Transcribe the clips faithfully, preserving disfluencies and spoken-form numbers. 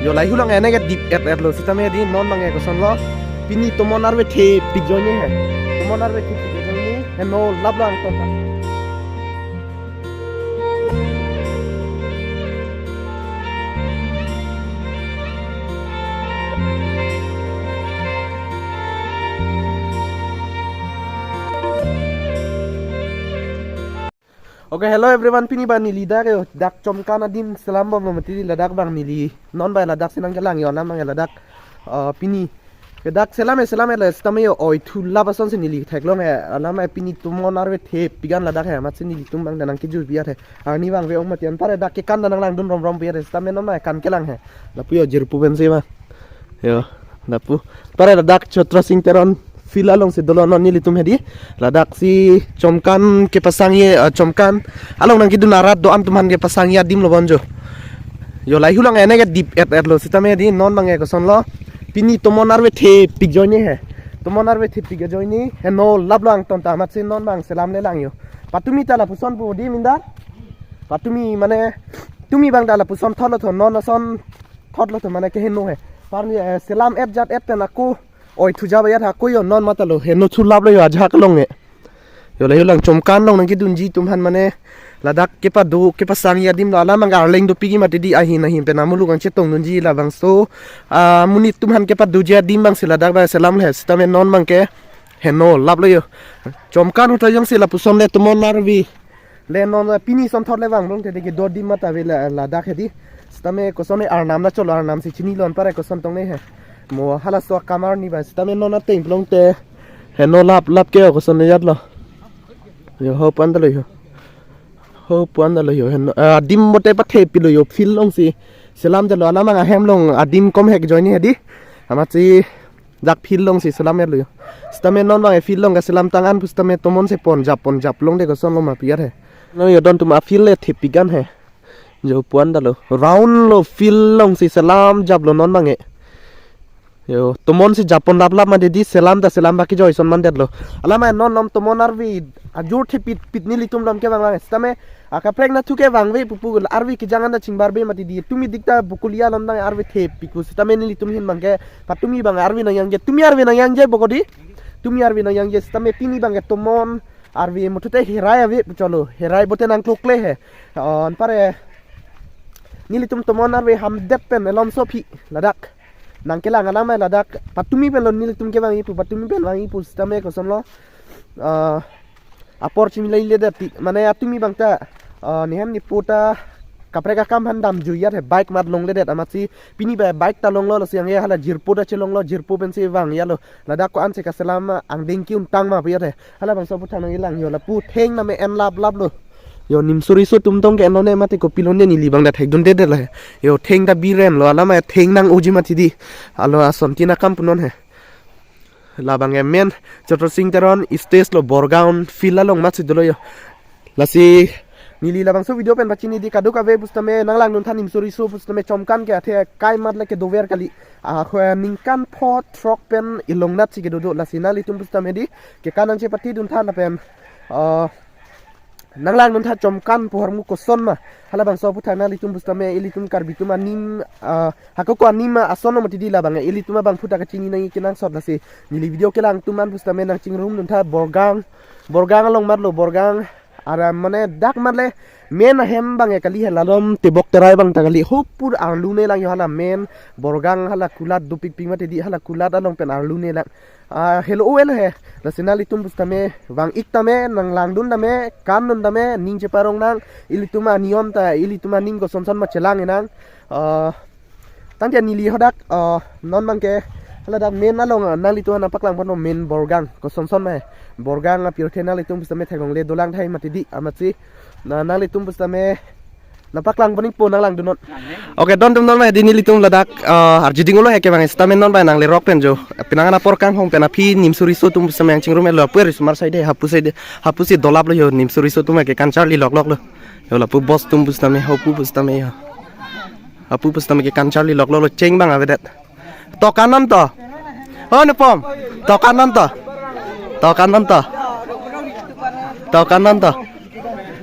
Yo, lahei hulang ene ke dip et et lo, sitame di non abang ke kosonlo. Pini tomon arve thepik ajoine he. Tomon arve thepik ajoine. Heno laplo angton ta. Okay, hello everyone, pini abang neli dak yo, dak Chomkan adim selam bomlo mati di, ladak abang neli non abang ladak si nangkelang yo, alam abang ladak, eh, pini ke dak selam he, selam he le, sitame yo oi thu lap ason si neli theklong he, alam he pini tomon arve thepik an ladak he, amatsi nelitum abang nangkejui pi at he, arni abang ave ong mati, anpar he dak kekan ta nanglangdun romrom pi at he, sitame non abang kan kelang he, lapu yo jirpo pensi abang. Yo, lapu. Anpar he ladak Chatra Sing Teron field alongsi dolo non nelitum hedi. Ladak si Chomkan kepasangji, eh, Chomkan along nangkedun arat do-an atum aphan kepasangji adim lo bonjo. Yo, lahei hulang ene ke dip et et lo, sitame di non abang ke kosonlo. Pini tomon arve thepik ajoine he. Tomon arve thepik ajoine. Heno laplo angton ta, amatsi non abang selamle lang yo. Patumi ta lapuson pu di minda. Patumi mane tumi abang ta lapuson thotlo tho, non ason thotlo tho mane keheno he. Arni, eh, selam et jat et pen ako oi thu ja ba ya tha ko yo, non matalo heno thu laplo yo ajahak along e. Yo, lahei hulang Chomkan along nangkedunji atum aphan mane ladak kepado kepasangji adim lo, alam abang arleng dopikji mati di, ahin ahin pen amuluk ang chetongdunji labangso, ah, amonit atum aphan kepadoji adim abang si ladak abang selam he, sitame non abang ke heno laplo yo. Chomkan ahut ta jongsi lapuson le tomon arve le non pini asonthot le vanglong te de ke do adim mata ave la, ladak hedi. Sitame koson he arnam na cholo, arnam si chinilo, anpar he koson tong ne he. Mo halaso akam arni abang sitame non ateng plong te heno lap lap ke koson ne jatlo. Yo, ho pu-an ta lo yo. Ho pu-an ta lo yo. Heno, eh, adim bote pathepilo yo, field alongsi selam jatlo, alam abang ahem along adim kom hek ajoine hedi. Amatsi dak field alongsi selam et lo yo. Sitame non abang e field along keselam tang an pu sitame tomon si pon jap pon jap long de kosonlo ma pi at he. No yo, don atum a-field le thepik an he. Jo, pu-an ta lo. Round lo field alongsi selam japlo non abang e. Yo, tomon si jap pon lap lap mati di, selam ta selam baki joison mandetlo. Alam he non non tomon arve ajor thepik pik nelitum along ke abang abang. Sitame akaprek na thu ke vangve pupu arve kejang an ta chingbarve mati di. Tumi dik ta Bokolia along abang arve thepik pu. Sitame nelitum ahin abang ke patumi abang arve nangjangje. Tumi arve nangjangje bokodi. Tumi arve nangjangje. Sitame pini abang ke tomon arve muthu te herai ave pu cholo. Herai bote nangklokle he. Anpar he nelitum tomon arve hamdet pen elom so aphi ladak nangkelang, alam he ladak patumi pen lo nelitum kevangji pu, patumi pen vangji pu sitame kosonlo. Ah, apor chimilai ledet ti, mane atumi abang ta, ah, nehem nepo ta kaprek akam aphan damjui at he, bike mat longledet, amatsi pini abang bike ta longlo, lasi anke hala jirpo ta chelonglo, jirpo pensi vang ya lo. Ladak ko-an si kaselam angdeng ki-un tang ma pu ya the. Halabangso aputhak nangkelang yo, lapu theng name en lap lap lo. Yo, nimso riso atum tong ke en lone mate kopilo ne, neli abang ta thekdunde det la he. Yo, theng ta biren lo, alam he theng nang-oji mati di. Alo asontin akam punon he. Labang ke main Chatra Sing Teron stage lo, Borgaon field along matsi dolo yo. Lasi neli labangso video pen pachini di, kadokave pusitame nanglangdun tha nimso riso pusitame Chomkan ke athe kai mat le kedover kali. Ah, ningkan pho throk pen ilongnat si kedo do, lasi nanglitum pusitame di kekan nangchepatidun tha lapen, ah, nanglangdun tha Chomkan pu ahormu koson ma. Halabangso aputhak nanglitum pusitame, ilitum Karbi atum anim, ah, hako ko anim ason lo mati di labang, ilitum abangphu ta kachini nangji kenangsot, lasi neli video kelang atum an pusitame nangchingrumdun tha Borgaon, Borgaon along mat lo, Borgaon aram mane dak mat le main ahem abang ke kali he, lalom tebok terai abang ta kali, hopur arlune lang yo, hala main Borgaon hala kulat dopikpik mati di, hala kulat along pen arlune lang. Ah, helo o el he. Lasi nanglitum pusitame vang-ik tame, nanglangdun tame, kandun tame, ning cheparong nang, ilitum aniyom ta, ilitum aning koson son ma chelang nang. Ah, tangte neli hadak, ah, non abang ke haladak main along, ah, nanglitum nangpaklang ponpo main Borgaon koson son ma he. Borgaon apirthe nanglitum pusitame theklongle dolang thai mati di, amatsi na nanglitum pusitame nangpaklang pon-ikpo, nanglangdun non. Oke, don atum, non abang di nelitum ladak, ah, arjuding ulo he kevang sitame non abang nanglerok pen jo. Penang an apor kanghong pen aphi nimso riso atum pusitame nangchingrum-et lo, apu risomar side, hapu side, hapu si dolap lo yo, nimso riso atum ke kancharli loklok lo. Yo, lapu boss atum pusitame, hapu pusitame yo. Hapu pusitame ke kancharli loklok lo, cheng abang avedet. Tokan non to. Oh, nupom. Tokan non to. Tokan non to. Tokan non to.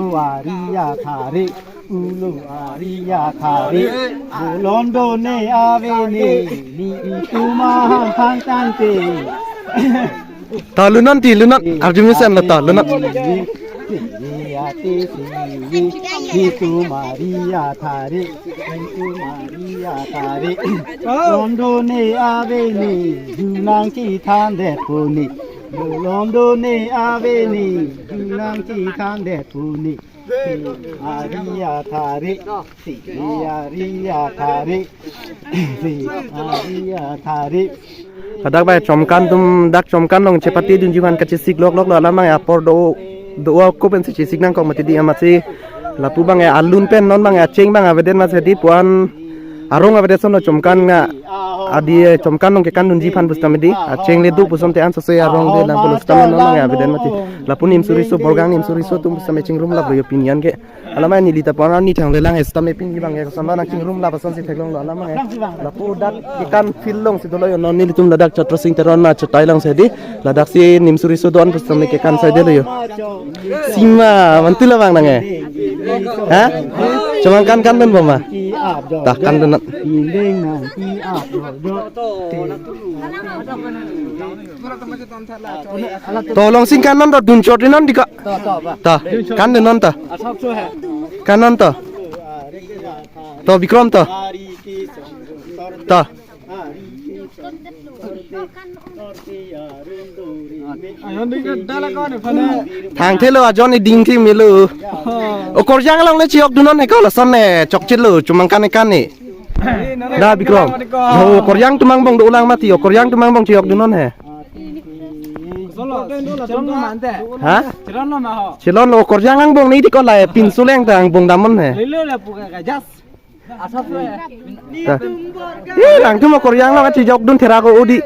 Ulo ari athare, ulo ari athare. Bolon done ave ne, nelitum aphan tangte. Ta lunnon ti, lunnon. Arju mesen lo ta, lunnon. Nelitum ari athare, nelitum ari athare. Bolon done ave ne, ju nangchethandet pu ne. Bolon done ave ne, ju nangchethandet pu ne. Ari athare, si ari athare, si ari athare. Ladak bai chomkan atum, dak chomkan along chepate dunji aphan kachesik loklok lo, alam abang apor do do-o ako pensi chesik nangkok mati di amatsi. Lapu abang alun pen non abang acheng abang avedet mati di pu-an arong avedet ason lo chomkan nga adi, eh, chomkan along kekan dunji aphan pusitame di. Acheng le do pu asonte ansose arong le lang pulo sitame non abang avedet mati. Lapu nimsuriso borgang nimsuriso atum pusitame chingrum lap lo yo pini an ke. Alam abang neli ta pu-an arni thang le lang sitame pini abang ke koson nangchingrum lap asonsi theklong lo alam abang ke. Lapu dak kekan field alongsi dolo yo non nelitum ladak Chatra Sing Teron achetai alongsi di. Ladaksi nimsuriso do-an pusitame kekan saidetlo yo. Sima, mantu labang nang eh. Ha? Chomangkan kandun bom ma? Ta kandun non. To alongsi kannon to dun chot non di ka. Ta kandun non ta. Kannon to. To Bikrom to. Ta. Thangthelo ajon iding thi melo. O korjang along le chiyok dunnon he ko lason ne chokchelo chomangkan kekan ne. Da Bikrom. O korjang atum angbong dolang mati, o korjang atum angbong chiyok dunnon he. Ha? Chelon lo, o korjang angbong ne di ko la pinsuleng ta angbong damnon he. Ta. Eh, nangtum o korjang along kachijok dun thera ko odi.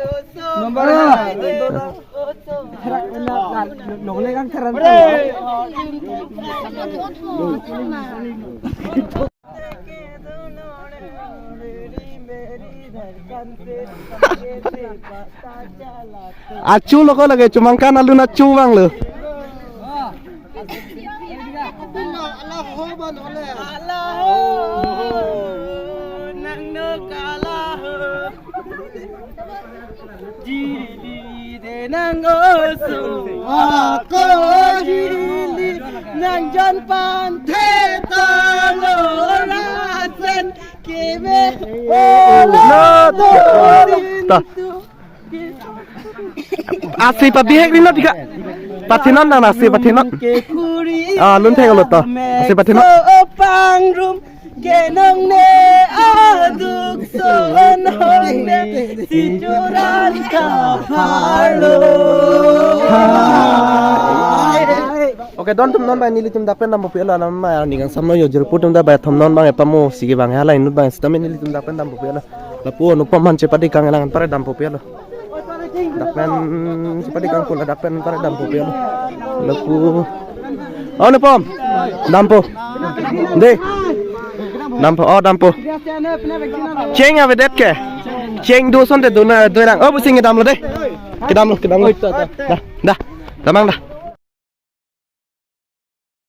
Achu lo ko lake chomangkan alun achu abang lo. Ako jili nang jan panthe ta lo rasen keme. Ta. Asi pabihek ri non di ka. Pathinon nang asi pathinon. Ah, lun thek lo to. Asi pathinon. Pangrum kenong ne aduk son hong ne si churan kapharlo. Okay, don atum non bai nelitum dak pen dampo pilo alam abang ning kangsam lo yo jirpo atum dak bai thom non abang epamo si kevang halai inut abang sitame nelitum dak pen dampo pilo. Lapu Anupom aphan chepate kang elang pare dampo pilo. Dak pen chepate kang pula dak pen pare dampo pilo. Lapu. Oh, Anupom. Dampo. De. Dampo. Oh, dampo. Cheng avedet ke. Cheng do asonte do na do lang. Oh, busing kedam lo de. Kedam lo, kedam lo. Da, da. Damang da.